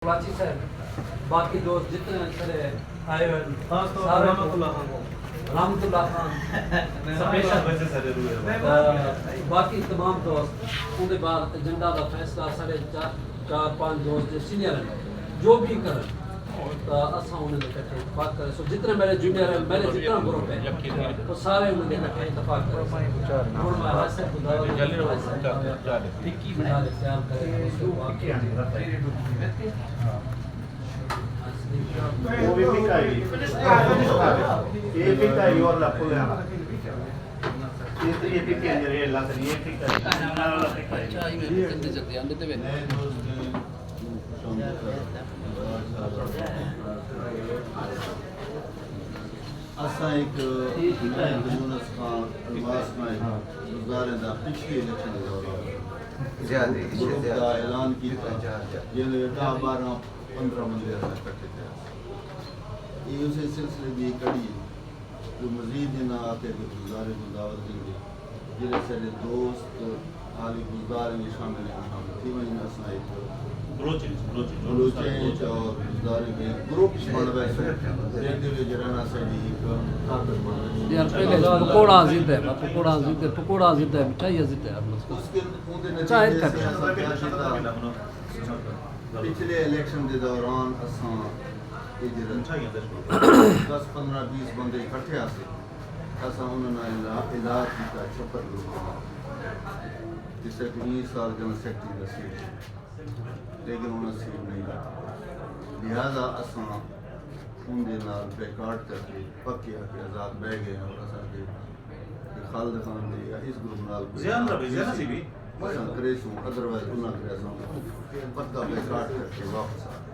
کراچی صاحب، باقی دوست جتنے سارے آئے ہوئے ہیں، خاص طور پر سارے رحمت اللہ خان۔ رحمت اللہ خان۔ اسپیشل۔ باقی تمام دوست، اون دے بعد ایجنڈا دا فیصلہ سارے چار، چار پانچ دوست جو سینئر ہیں، جو بھی کرن، تو اساں انہاں دے کٹھے اتفاق کرے۔ سو جتنے میرے جونیئر ہیں، میرے جتنا گروپ ہے، وہ سارے انہاں دے کٹھے اتفاق کرے۔ ہن میں حاج صاحب کو دعوت دیتا ہوں، حاج صاحب۔ اساں ایک یونس خان الماس میں گزاریں دا پچھلی الیکشن دے دوران زیادہ، گروپ دا زیادہ۔ اعلان کیتا۔ جی، جی۔ جیندے ڈاہ بارہ پندرہ بندے اساں اکٹھے تھے۔ یہ اسی سلسلے دی کڑی ہے جو مزید انہاں آتے کہ گزارے کو دعوت دیں گے۔ جیڑھے سارے دوست حالی گزدار ہیں، شامل ہیں، شامل تھی وہیں اساں ایک بلوچیں، بلوچیں، بلوچیں اور گزدار ہیں، گروپ بن ویسے، جیندے وچ رہنا ساڈی ایک طاقت بن ویسے۔ یار، پہلے پکوڑا زندہ ہے، پکوڑا زندہ ہے، پکوڑا زندہ ہے، مٹھائی زندہ ہے، ہر مسئلہ۔ اس کے، اون دے نتیجے سے اساں کیا کیتا؟ پچھلے الیکشن دے دوران اساں اے جیڑھے دس پندرہ بیس بندے اکٹھے آسے، اساں انہاں نال الا-، الاج کیتا چھپر گروپ نال۔ جس طرح کہ ایں سال جنرل سیکرٹری دا سیٹ ہے، لیکن انہاں سیٹ نہیں لگا۔ لہذا اساں ان دے نال بیکاٹ کر کے پکے آ کے آزاد بہ گئے اور اساں کے کہ خالد خان دے یا اس گروپ نال کوئی زیان رہے، زیان سی بھی۔ اساں کریسوں، ادروائز انہاں کریسوں پکا بیکاٹ کر کے واپس آ گئے۔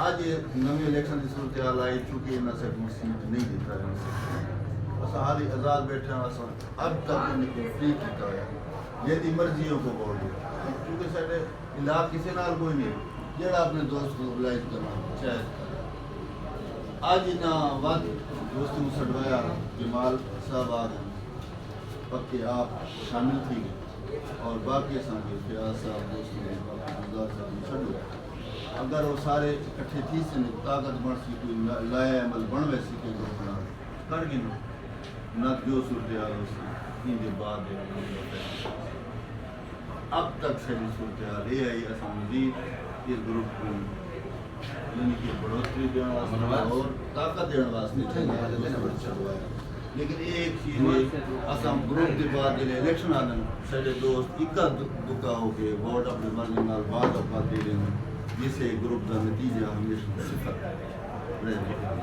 اج نویں الیکشن دی صورتحال آئی، چونکہ انہاں سیٹ سیٹ نہیں دیتا جانا۔ اساں حالی آزاد بیٹھے ہیں، اساں اب تک انہیں کو فری کیتا ہے، جیندی مرضی ہو کو ووٹ دے، کیونکہ ساڈے علاقہ کسے نال کوئی نہیں، جیڑھا اپنے دوست کو ریلائز کرنا چاہے۔ اج انہاں وقت دوستوں سڈوایا، جمال صاحب آ گئے، پکے آپ شامل تھی گئے اور باقی اساں کے فیاض صاحب دوستوں نے باقی گلزار صاحب نے چھڈو۔ اگر وہ سارے اکٹھے تھی سن، طاقت بن سی، کوئی لا-، لائحہ عمل بن ویسی کہ گروپ نال کر گن، نہ جو صورتحال ہو سی، ان دے بعد اب تک ساری صورتحال یہ آئی، اساں مزید اس گروپ کو یعنی کہ بڑھوتری دینے واسطے اور طاقت دینے واسطے چلوایا۔ لیکن ایک چیز ہے، اساں گروپ دے بعد جلے الیکشن آ دن، سارے دوست اکا دکا ہو کے ووٹ اپنے مرضی نال بعض اوقات دے دیں، جس سے گروپ دا نتیجہ ہمیشہ صفر رہ جاتا ہے۔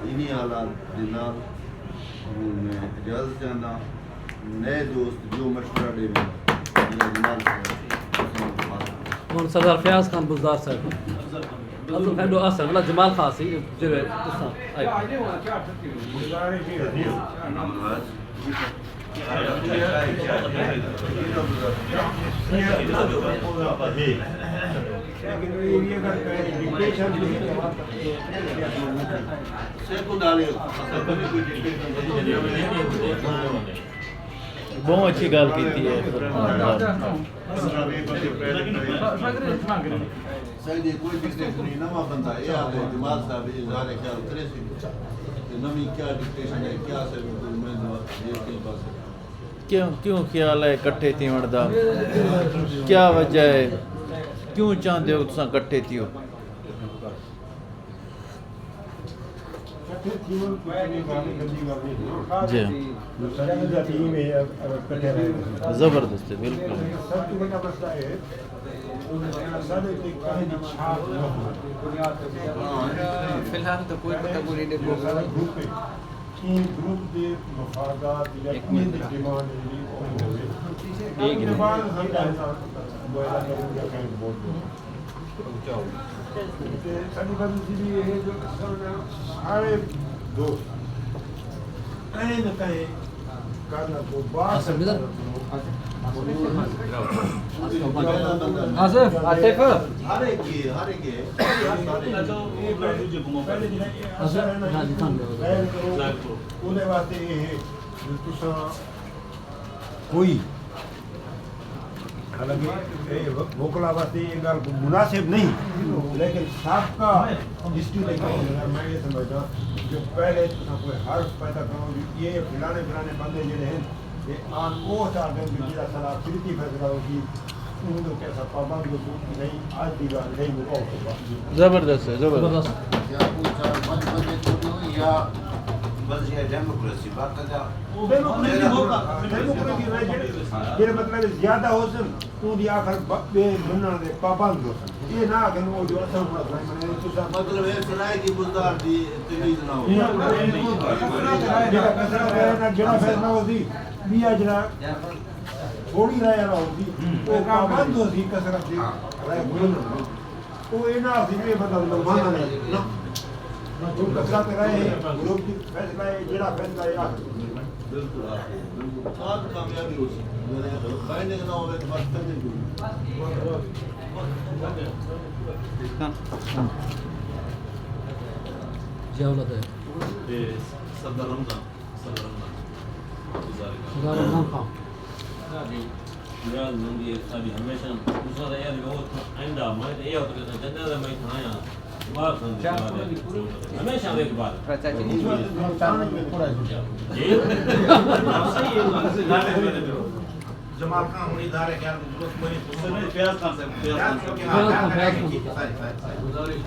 انہی حالات دے نال ہن میں اجازت چاہنداں۔ نئے دوست جو مشورہ ڈیون، جناب جمال صاحب، اور سردار فیاض خان بزدار صاحب۔ اصل پہلو اصل والا جمال خاص ہی، جو ہے، اس طرح۔ آئے۔ بہت اچھی گل کیتی ہے۔ سائیں جی، کوئی ڈکٹیشن نہیں، نواں بندہ اے آ گئے، جمال صاحب اظہار خیال کرے سی کہ نویں کیا ڈکٹیشن ہے، کیا سر میں دو یہ کے پاس ہے۔ کیوں، کیوں خیال ہے کٹھے تھیوݨ دا؟ کیا وجہ ہے؟ کیوں چاہندے ہو تساں کٹھے تھیو؟ کٹھے تھیوݨ کوئی گندی گل نہیں۔ جی۔ مسلم دا ٹیم ہے، اگر کٹھے رہے۔ زبردست ہے، بالکل۔ سب تو بڑا مسئلہ ہے، سارے تے کہیں دی چھاپ نہ ہو۔ فی الحال تو کوئی پتہ کوئی نہیں۔ سارا گروپ ہے۔ ایں گروپ دے مفادات یا ایں دی ڈیمانڈ جیڑھی او ہووے۔ ایک منٹ۔ بعد ہم کہنا، وہ ایسا کروں یا کہیں ووٹ دو۔ تے ساڈی بدنصیبی یہ ہے جو اساں سارے دوست کہیں نہ کہیں کل کو بات آصف، آصف۔ ہر ایک کے، ہر ایک کے، ہر ایک کے۔ اودے واسطے یہ ہے جو تساں کوئی، حالانکہ اے وکلا واسطے یہ گل مناسب نہیں، لیکن سابقہ ہسٹری لیکن میں یہ سمجھتا جو پہلے تساں کوئی حرف پیدا کرو جو یہ فلانے فلانے بندے جڑے ہیں، یہ آن او تھا کہ جڑا سلا سرتی فیصلہ ہوگی، ان کو کیسا پابند ہو تو نہیں، آج دی بات نہیں، وہ زبردست ہے، زبردست۔ یا کوئی چار پانچ بندے چھوٹے ہوئے یا بس یہ ڈیموکریسی، باقاعدہ ڈیموکریسی ہوگا، ڈیموکریسی رہ جائے، یہ مطلب زیادہ ہو سن۔ اوں دی آخر ب-، بے منن دے پابند ہو سن۔ یہ نہ آکھن او جو اساں ہن اساں منن، تساں مطلب ہے سرائے کی بزدار دی تمیز نہ ہو۔ جڑا کسرت ہے نا، جڑا فیصلہ ہو سی، بیا جڑا تھوڑی رائے والا ہو سی، وہ پابند ہو سی کسرت دی رائے منن۔ وہ یہ نہ سی، یہ بدل دو، مانا نہیں۔ نہ۔ جو کسرت رائے ہے، گروپ دی فیصلہ ہے، جڑا فیصلہ ہے، آخر۔ بالکل، آخر، بالکل۔ آج کامیابی ہو سکتی ہے۔ اگر یہ بائنڈنگ نہ ہوئے تو بات کرنے کی۔ جی، اولاد ہے۔ یہ صدر رمضان، صدر رمضان۔ صدر رمضان خان۔ جی۔ یار، من دی ساڈی ہمیشہ دوسرا دا یار، وہ آئندہ میں تے یہ ہوتا کہ جنت میں تھا یا۔ ہمیشہ ریت بار۔ جی۔ جمال خان ہونی دار ہے کیا؟ فیاض خان صاحب، فیاض خان صاحب۔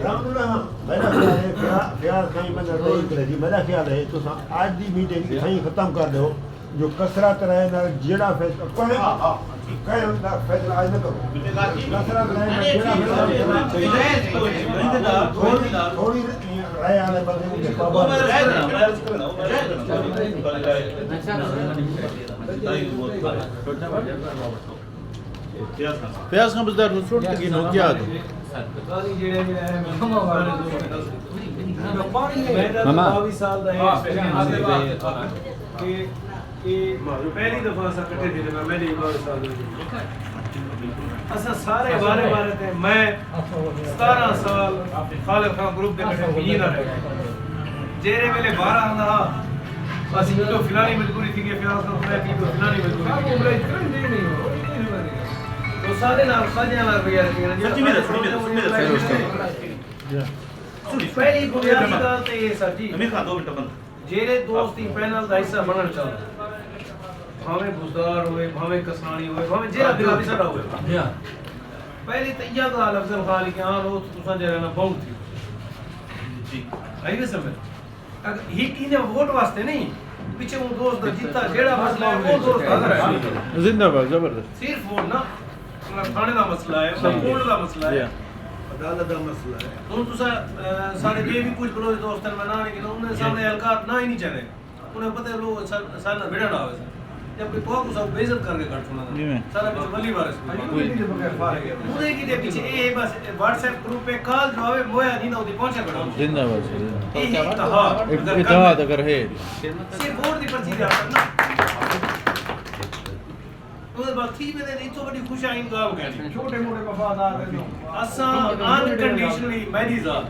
رحمت اللہ، میرا خیال ہے، فیا-، فیاض خان بندہ تو ایک رہی، میرا خیال ہے، تو سا-، آج دی میٹنگ صحیح ختم کر دو۔ جو کسرت رائے نال جیڑا فیصلہ کوئی، کوئی دا فیصلہ آج نہ کرو۔ کسرت رائے نال جیڑا فیصلہ، تھوڑی، تھوڑی رائے والے بندے کو دیکھو۔ فیاض خان بزدار تو چھوڑ تگی نو کیا دو۔ ماما۔ کہ اے پہلی دفعہ اساں کٹھے تھے، میں، میں نے بارہ سال دے۔ اساں سارے بارے بارے تھے، میں ستارہ سال خالد خان گروپ دے کٹھے تھی نہ رہے۔ جیرے ویلے بارہ آندا ہا، بس تو فلانی مجبوری تھی کہ فیاض خان فلانی، تو فلانی مجبوری تھی۔ تو سارے نال ساجے نال بھیا تھی۔ سچی میرا، سچی میرا، سچی میرا۔ پہلی بنیادی گال تے یہ سر جی۔ امیر خان، دو منٹ بند۔ جیڑے دوست ایں پینل دا حصہ بنن چاہندے، بھاویں بزدار ہوئے، بھاویں کسانی ہوئے، بھاویں جیڑا بھی حصہ ہوئے۔ جی ہاں۔ پہلی تے ایہا گالھ افضل خان کہ آن ہو تو تساں جیڑا نا بہوں تھی۔ جی۔ آئی نہ سمجھ؟ اگر ہی کینے ووٹ واسطے نہیں، پچھے وہ دوست دا جیتا جیڑا مسئلہ ہے، وہ دوست دا۔ زندہ باد، زبردست۔ صرف ووٹ نہ، تھانے دا مسئلہ ہے، صحیح۔ کورٹ دا مسئلہ ہے۔ جی ہاں۔ عدالت دا مسئلہ ہے۔ ہن تساں، اے، سارے جے بھی کچھ بلوچ دوست ہیں، میں نہ نہیں گناں، انہیں سامنے اہلکار نہ ہی نہیں چاہنے۔ انہیں پتہ ہے لوگ سا-، سارے نال بھڑا نہ ہوئے سن۔ جب کہ تو کو سب بے عزت کر کے کٹ سنا تھا۔ جی میں۔ سارا کچھ ولی وارث کو۔ کوئی۔ انہیں کی دے پیچھے، اے بس، اے واٹس ایپ گروپ پہ کال جو آوے، مویا نہیں نہ ہوتی، پہنچا کھڑا۔ زندہ باد، زندہ باد۔ اے اتحاد، اگر کر اتحاد اگر ہے۔ صرف ووٹ دی پرچی دے آتا نا۔ انہیں بات تھی میں نے اتو بڑی خوش آئین گال کہنی۔ چھوٹے موٹے مفادات ہیں تو۔ اساں انکنڈیشنلی، میری ذات،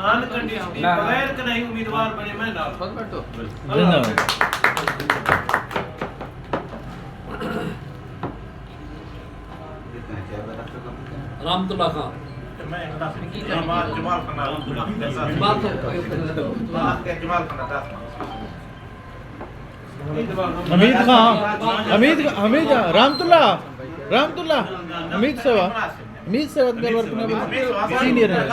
انکنڈیشنلی بغیر کہیں امیدوار بنے میں نال۔ زندہ باد۔ رحمت اللہ خان۔ جمال، جمال خان۔ جمال تو۔ حمید خان، حمید، حمید، رحمت اللہ، رحمت اللہ، حمید صاحب، حمید صاحب اندر ورک نہ بول، سینئر ہے۔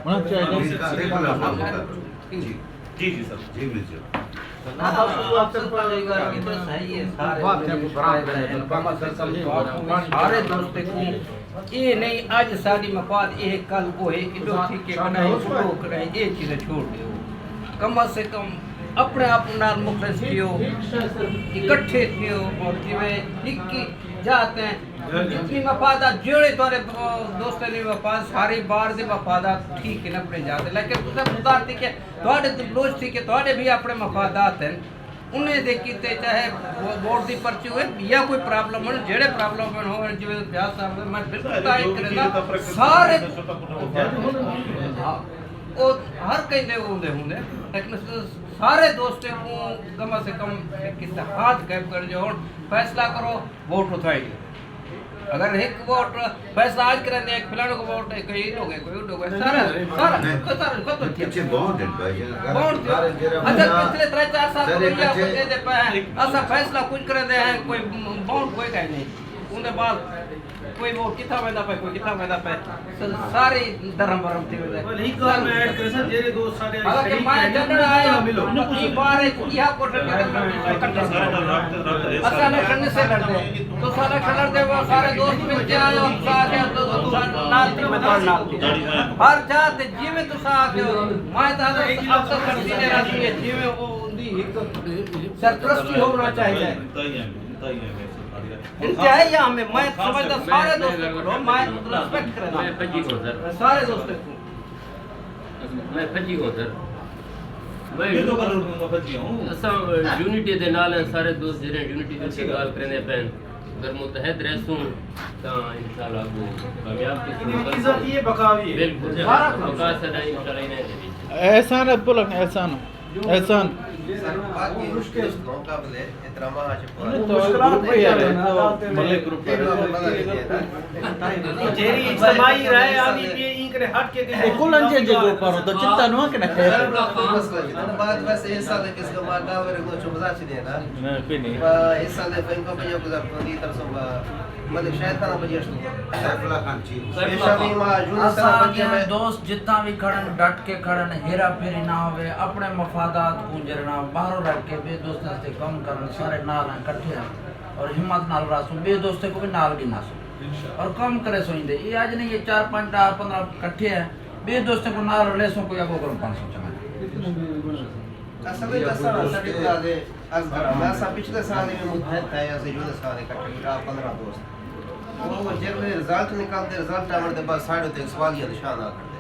ہونا چاہیے۔ جی، جی سر، جی مل جائے۔ سارے دوست کو اے نہیں، اج ساڈی مفاد اے، کل او ہے، ایڈو تھی کے کڈاہیں، اڈو کڈاہیں، اے چیزیں چھوڑ دیو۔ کم از کم اپنے آپ نال مخلص تھیو، اکٹھے تھیو، اور جویں ہکی جات ہیں، جتنی مفادات جوڑے تھوڑے دوستوں نے مفاد، ساری بار دے مفادات ٹھیک ہیں اپنے جاتے، لیکن تساں مدار تھی کہ تھوڑے بلوچ تھی کہ تھوڑے بھی اپنے مفادات ہیں۔ انہیں دے کیتے چاہے وہ ووٹ دی پرچی ہوئے یا کوئی پرابلم ہوئے، جیڑے پرابلم ہوئے، ہوئے جو پیاز صاحب نے، میں بالکل تائید کرے گا۔ سارے، ہاں، او ہر کہیں دے ہوندے ہوندے، لیکن سارے دوستیں کو کم از کم ایک اتحاد قائم کر جو اور فیصلہ کرو، ووٹ اٹھائیں گے۔ اگر ایک ووٹ فیصلہ آج کریں دے، ایک فلانوں کو ووٹ ہے، کوئی لوگ ہے، کوئی لوگ ہے، سارا، سارا، تو سارا، خود تو کیا؟ پیچھے بانڈ ہے بھائی جان۔ اگر بانڈ کیوں؟ سارے جرا اچھا، بنا، پچھلے ترے چار سال سارے تو یہ کچھے دے دے پہ ہیں، ایسا فیصلہ کچھ کریں دے ہیں، کوئی بانڈ کوئی کا ہی نہیں۔ ان کے بعد کوئی وہ کتنا ویدا پہ، کوئی کتنا ویدا پہ، سارے درہم برہم تھی ویدا۔ وہی کار میں ایڈ کر سکتے، جیرے دوست سارے حالانکہ میں جنرل آیا، ملو۔ یہ بار ہے، یہ کوٹر کے اندر میں اکٹھا سارے اصل الیکشن سے لڑتے ہیں۔ تو سارا کلر دے، وہ سارے دوست مل کے آئے اور سارے تو نال تھی، میں نال تھی۔ ہر جات جی میں تو ساتھ ہو، میں تو افسر کرتی نے رکھی ہے، جی میں وہ ان دی ایک سرپرستی ہونا چاہیے۔ انتہائی ہمیں، میں سمجھتا سارے دوستوں کو، میں ریسپیکٹ کرنا۔ میں پجی کو سر۔ سارے دوستوں کو۔ میں پجی کو سر۔ میں یہ تو کرو، میں پجی ہوں۔ اساں یونٹی دے نال ہیں، سارے دوست جڑے یونٹی دے اچھی گال۔ گال کرنے پین۔ اگر متحد رہسوں، تا انشاءاللہ وہ کامیاب کی یہ بقا بھی ہے۔ بالکل۔ بقا سدا انشاءاللہ انہیں دے۔ احسان ابو لگ، احسان۔ احسان۔ مشکل۔ تو گروپ ہے یار، تو ملک گروپ ہے۔ جیری اجتماعی رائے آنی پہ این کرے ہٹ کے گئی۔ کل انجے جے گروپ پر تو چنتا نو کہ نہ۔ مسئلہ نہیں۔ بعد بس ایسا لے کس کا مار ڈاور کو چوبزا چھ دینا۔ نہ، کوئی نہیں۔ ایسا لے پنکو پہ گزار تو دی تر سو ملک شاید تھا بجے۔ سیف اللہ خان چیف۔ پیشہ بھی ما جون سرا اساں بچے آگے میں۔ دوست جتنا بھی کھڑن، ڈٹ کے کھڑن، ہیرا پھیری نہ ہوئے، اپنے مفادات کو جرنا، باہروں رکھ کے بے دوستاں سے کم کرن، سارے نال ہیں، کٹھے ہیں اور ہمت نال راسوں، بے دوستوں کو بھی نال گھناسوں اور کم کرے سوئیں دے۔ یہ آج نہیں، یہ چار، پانچ، دہ، پندرہ کٹھے ہیں، بے دوستوں کو نال رلیسوں، کوئی ابو کروں پانچ سو چمن۔ اصل میں دس سال سٹی دے۔ از گرا، میں اساں پچھلے سال میں متحد تھا، یا سے جو سال اکٹھے، آ پندرہ دوست۔ وہ جب رزلٹ نکلتے، رزلٹ آور دے بعد ساڑھے تے سوالیہ نشان آ کرتے۔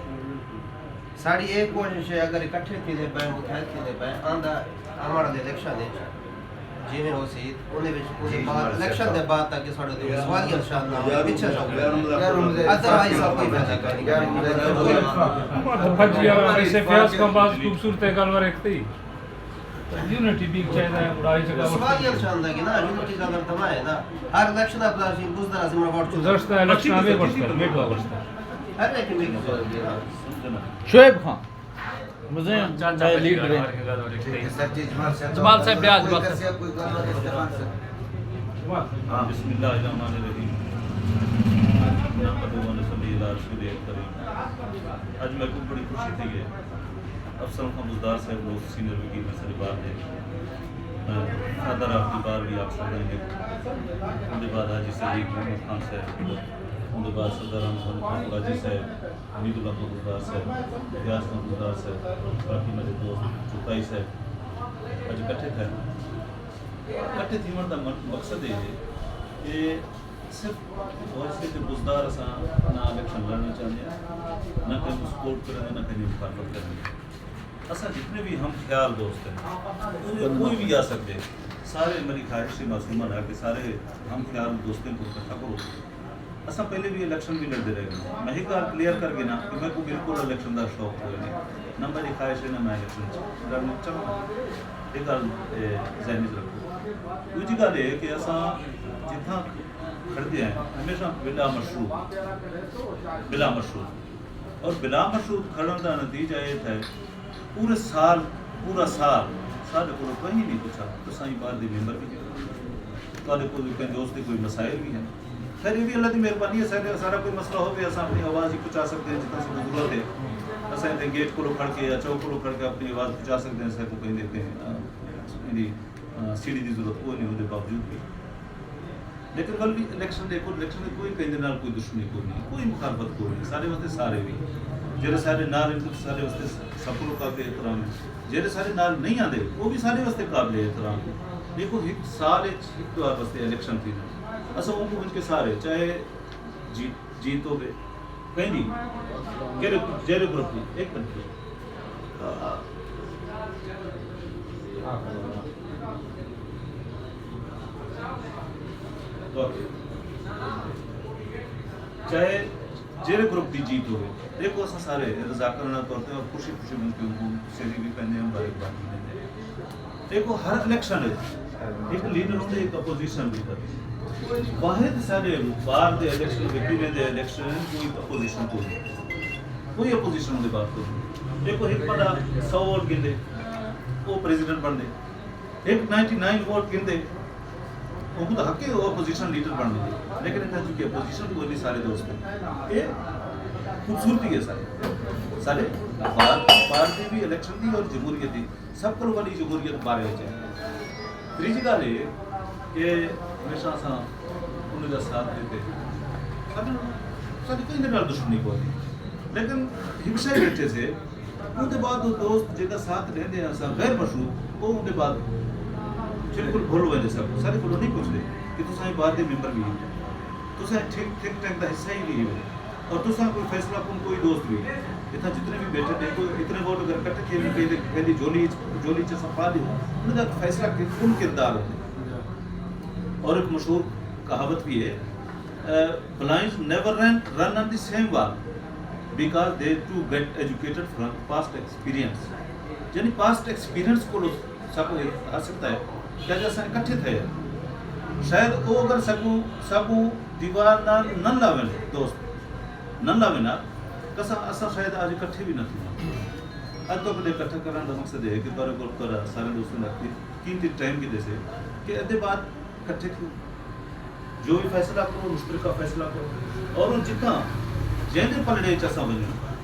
ساڑی ایک کوشش ہے، اگر اکٹھے تھی دے پہ، متحد تھی دے پہ، آندا ہمارا دے الیکشن ہے۔ جی میں ہو سی، انہیں وچ، انہیں بعد، الیکشن دے بعد تک ساڑھے تے سوالیہ نشان نہ ہو، پچھے سو۔ ادروائز آپ کوئی فائدہ نہیں۔ پجی آ، اسے فیاض کا باز خوبصورت ہے، گالوار ایک تھی۔ یونٹی بھی چاہیے، بڑائی جگہ سوال یہ شان دا کہ نا، یونٹی کا اگر تما ہے نا، ہر الیکشن اپ لازم بزدار از عمر ووٹ چوز۔ گزشتہ الیکشن میں گزشتہ، میٹ گزشتہ۔ ہر ایک میں گزشتہ۔ شعیب خان، مزے چاچا میں لیڈر ہیں۔ جمال صاحب، بیا، جمال صاحب۔ بسم اللہ الرحمن الرحیم۔ نحمدہ و نصلی علی رسولہ الکریم۔ اج میں کو بڑی خوشی تھی ہے۔ افسر خان بزدار صاحب لوگ سینئر وکیل میں ساری بات ہے۔ میں صدر آپ کی بار بھی آپ سب ہیں۔ ان کے بعد حاجی صدیق محمد خان صاحب، ان کے بعد سردار احمد خان حاجی صاحب، حمید اللہ خان بزدار صاحب، ریاض خان بزدار صاحب، باقی میرے دوست چوتائی صاحب، اج اکٹھے تھے۔ اکٹھے تھی مرد مقصد یہ ہے کہ صرف اور صرف بزدار اساں نہ الیکشن لڑنا چاہتے ہیں، نہ کہیں سپورٹ کریں، نہ کہیں مخالفت کریں۔ اساں جتنے بھی ہم خیال دوست ہیں، کوئی بھی آ سکتے ہیں۔ سارے میری خواہش ہے معصومانہ کہ سارے ہم خیال دوستیں کو اکٹھا کرو۔ اساں پہلے بھی الیکشن بھی لڑتے رہے ہیں۔ میں ایک گال کلیئر کر گنا کہ میں کو بالکل الیکشن دا شوق کوئی نہیں۔ نہ میری خواہش ہے، نہ میں الیکشن لڑنا چاہتا ہوں۔ ایک گال، اے، ذہن وچ رکھو۔ دوسری گال یہ کہ اساں جتنا کھڑتے ہیں، ہمیشہ بلا مشروط، بلا مشروط۔ اور بلا مشروط کھڑن دا نتیجہ یہ تھا، پورے سال، پورا سال سارے کو کہیں نہیں پوچھا، تو سائیں بعد دے ممبر بھی نہیں۔ تھوڑے کو بھی کہیں دوست دے کوئی مسائل بھی ہیں۔ خیر، یہ بھی اللہ کی مہربانی ہے، سارے، سارا کوئی مسئلہ ہو گیا، اساں اپنی آواز ہی پہنچا سکتے ہیں جتنا سے ضرورت ہے۔ اساں تے گیٹ کو کھڑ کے یا چوک کو کھڑ کے اپنی آواز پہنچا سکتے ہیں، سر کو کہیں دیتے ہیں، آ، میری، آ، سیڑھی کی ضرورت کوئی نہیں ہونے باوجود بھی۔ لیکن ول بھی الیکشن دیکھو، الیکشن میں کوئی کہیں دے نال کوئی دشمنی کوئی نہیں، کوئی مخالفت کوئی نہیں، سارے واسطے سارے بھی۔ جیرے سارے نال ہیں، سارے واسطے سب کو قابل احترام ہے۔ جیرے سارے نال نہیں آندے، وہ بھی سارے واسطے قابل احترام ہے۔ دیکھو، ایک سال، ایک، ایک دو واسطے الیکشن تھی نا۔ اساں ان کو مل کے سارے، چاہے جیت، جیت ہو گئے، کہیں نہیں۔ جیرے، جیرے گروپ نہیں، ایک منٹ۔ چاہے جیرے گروپ دی جیت ہوئے، دیکھو اساں سارے رضاکارانہ طور تے اور خوشی خوشی مل کے ان کو سیری بھی پہنے ہیں، مبارکباد بھی دیتے ہیں۔ دیکھو ہر الیکشن ہے، ایک لیڈر ہوتے، ایک اپوزیشن لیڈر۔ واحد سارے بار دے الیکشن، وکیلے دے الیکشن، کوئی اپوزیشن کو نہیں۔ کوئی اپوزیشن دے بات کو نہیں۔ دیکھو، ایک بندہ سو ووٹ گندے، وہ پریزیڈنٹ بن دے۔ ایک نائنٹی نائن ووٹ گندے، ان کو تو حق ہے وہ اپوزیشن لیڈر بن دے۔ لیکن اتنا چونکہ اپوزیشن کو نہیں، سارے دوست ہیں۔ یہ خوبصورتی ہے سارے۔ سارے بار، بار دی بھی الیکشن دی اور جمہوریت دی۔ سب کولوں وڈی جمہوریت بارے وچ ہے۔ تریجی گالھ اے کہ ہمیشہ اساں انہاں دا ساتھ ڈتے۔ ساڈے، ساڈی کہیں دے نال دشمنی کوئی نہیں۔ لیکن ہک شے بیٹھے سے، اون دے بعد او دوست جیڑا ساتھ ڈیندے ہیں اساں غیر مشروط، او اون دے بعد بالکل بھل ویندے سب۔ ساڈے کولوں نہیں پوچھدے کہ تساں اے بار دے ممبر بھی ہو۔ تساں ٹھیک، ٹھیک ٹھاک دا حصہ ہی نہیں ہو۔ اور تساں کوئی فیصلہ کن کوئی دوست بھی، اتنا جتنے بھی بیٹھے تھے، کوئی اتنے ووٹ اگر اکٹھے تھے، کہیں دے، کہیں دی جولی، جولی چ اساں پا دی ہو، انہاں دا فیصلہ کن کردار ہوندے۔ اور ایک مشہور کہاوت بھی ہے، بلائنڈز نیور رن، رن آن دی سیم وال، بیکاز دے ٹو گیٹ ایجوکیٹڈ فرام پاسٹ ایکسپیرینس۔ یعنی پاسٹ ایکسپیرینس کو ساکوں ہر سکتا ہے کہ اگر اساں اکٹھے تھئے، شاید او اگر ساکوں، ساکوں دیوار نال نہ لاوین دوست، نہ لاوین آ، کسا اساں شاید آج اکٹھے بھی نہ تھیاں۔ اج تو اپنے اکٹھا کرن دا مقصد ہے کہ تورے کول تورا سارے دوستوں دا قیمتی ٹائم کی دے سے کہ ادے بعد اکٹھے تھیوں۔ جو بھی فیصلہ کرو، مشترکہ فیصلہ کرو۔ اور جتنا جیندے پلڑے چ اساں ونجوں،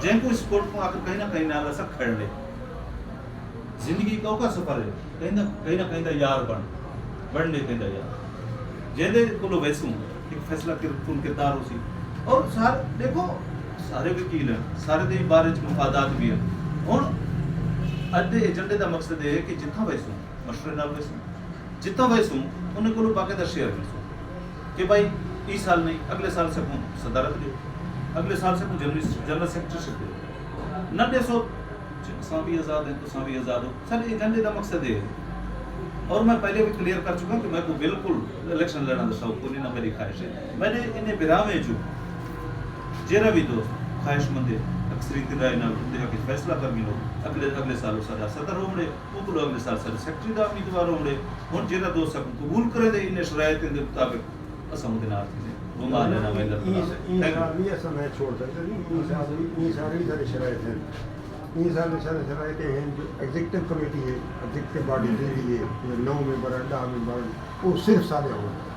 جینکوں اس کوٹ کو آخر کہیں نہ کہیں نال اساں کھڑنے۔ زندگی کا اوکا سفر ہے، کہیں نہ کہیں، نہ کہیں دا یار بن، بننے کہیں دا یار۔ جیندے کولو ویسوں، ایک فیصلہ کر، کن کردار ہو سی۔ اور سار، دیکھو، سارے وکیل ہیں، سارے دے بارے چ مفادات بھی ہیں۔ ہن ادے ایجنڈے دا مقصد یہ ہے کہ جتھاں ویسوں، مشورے نال ویسوں، جتھاں ویسوں، انہیں کولو باقاعدہ شیئر ویسوں کہ بھائی، ای سال نہیں، اگلے سال ساکوں صدارت دیو، اگلے سال ساکوں جنرل، جنرل سیکرٹری شپ دیو۔ نہ دیسو، اساں بھی آزاد ہیں، تساں بھی آزاد ہو۔ سر، ایجنڈے دا مقصد یہ ہے۔ اور میں پہلے بھی کلیئر کر چکا کہ میں کو بالکل الیکشن لڑن دا شوق کو نہیں، نہ میری خواہش ہے۔ میں نے انہیں براویں جو جیرا بھی دوست خواہش مند ہے، اکثریتی رائے نال اندے حق فیصلہ کر گنو، اگلے، اگلے سال اساں دا صدر ہومڑے، او کولو اگلے سال سارے سیکرٹری دا امیدوار ہومڑے۔ ہن جیرا دوست ساکوں قبول کرے دے، انہیں شرائط دے مطابق اساں اودے نال تھیندے۔ گمان ہے نا، میں اللہ تعالیٰ سے۔ تھینک یو۔ سال بھی اساں میچ چھوڑ سکتے نہیں، ای سال بھی، ای سال بھی سارے شرائط ہیں۔ ای سال بھی سارے شرائط ہیں جو ایگزیکٹو کمیٹی ہے، ایگزیکٹو باڈی دے رہی ہے، نو ممبر، ڈاہ ممبر، وہ صرف سارے ہوں۔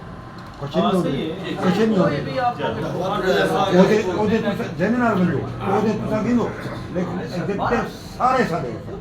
کچھ نہیں ہاں، صحیح ہے۔ کچھ نہیں کوئی بھی آپ کو اودے، اودے تساں جنرل بنو، اودے تساں گنو، لیکن ایگزیکٹو سارے سارے۔